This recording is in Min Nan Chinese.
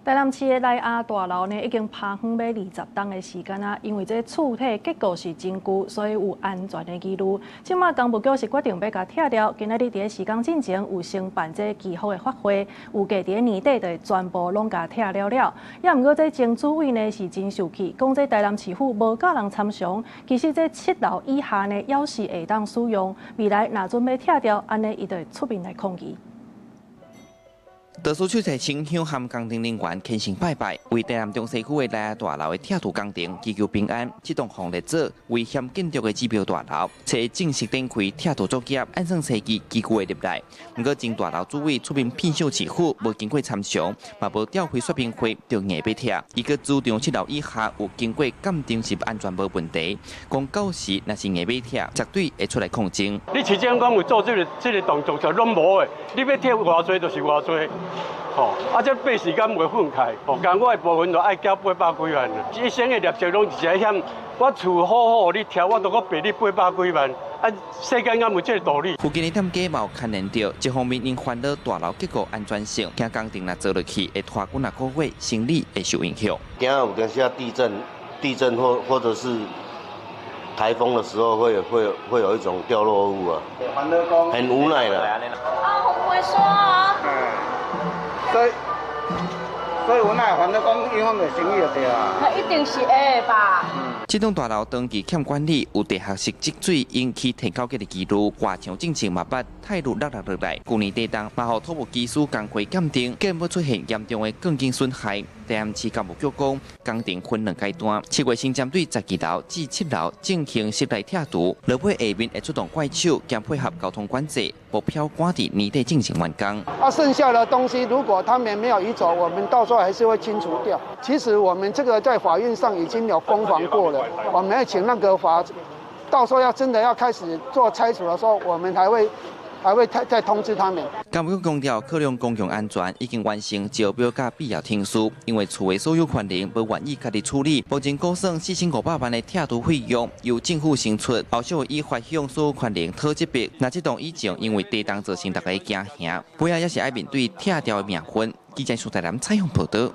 台南市的萊亞大樓呢，已經拍風欲20冬的時間啊，因為這厝體結構是真舊，所以有安全的疑慮。這馬工務局是決定欲共拆掉。今仔日佇咧時間進前有先辦這祈福的法會，預計佇咧年底就會全部攏共拆了了。也毋過這曾主委呢是真受氣，講這台南市府無佮人參詳，其實這七樓以下呢，猶是會當使用。未來若準欲拆掉，按呢伊就會出面來抗議。多數出席清香和工程人員虔誠拜拜，為台南中西區的萊亞大樓的拆除工程祈求平安。這棟予列做危險建築的指標大樓，初正式展開拆除作業，按算星期機具會入來。毋過前大樓主委出面騙小市府，無經過參詳，嘛無召開說明會，就硬欲拆。伊閣主張七樓以下有經過鑑定是安全無問題，講到時若是硬欲拆，絕對會出來抗爭。你市政府有做這個動作就攏無的，你欲拆偌濟就是偌濟。吼，啊，這八時間袂分開，吼，共我的部分就愛繳八百幾萬，一生的業績攏是遐，我厝好好你拆，我都閣賠你八百幾萬，啊，世間敢有這個道理？附近的店家嘛有牽連著，一方面𪜶煩惱大樓結構安全性，驚工程若做落去會拖幾若個月，生理會受影響。驚有當時地震、地震或者是颱風的時候會有一種掉落物啊，很無奈的。啊，風會刷啊。所以無奈，反正講影響著生意就對啊。那一定是會吧。這棟大樓長期欠管理，有地下室積水引起天口結的記錄，外牆進前嘛捌苔苔落落來。舊年底冬嘛予土木技師工會鑑定，見無出現嚴重的鋼筋損害。台南市工務局講，工程分兩階段，7月先針對12樓至七樓進行室內拆除，落尾下面會出動怪手兼配合交通管制，目標趕佇年底進行完工。啊，剩下的東西如果他們沒有移走，我們到時候還是會清除掉。其實我們這個在法院上已經有攻防過了，我們要請那個法，到時候要真的要開始做拆除的時候，我們還會再通知他們。工務局強調，考量公共安全，已經完成招標佮必要程序。因為厝的所有權人無願意家己處理，目前估算4500萬的拆除費用由政府先出，後續會依法向所有權人討這筆。若這棟以前因為地動造成大家驚嚇，尾仔也是愛面對拆掉的命運。記者蘇台南採訪報導。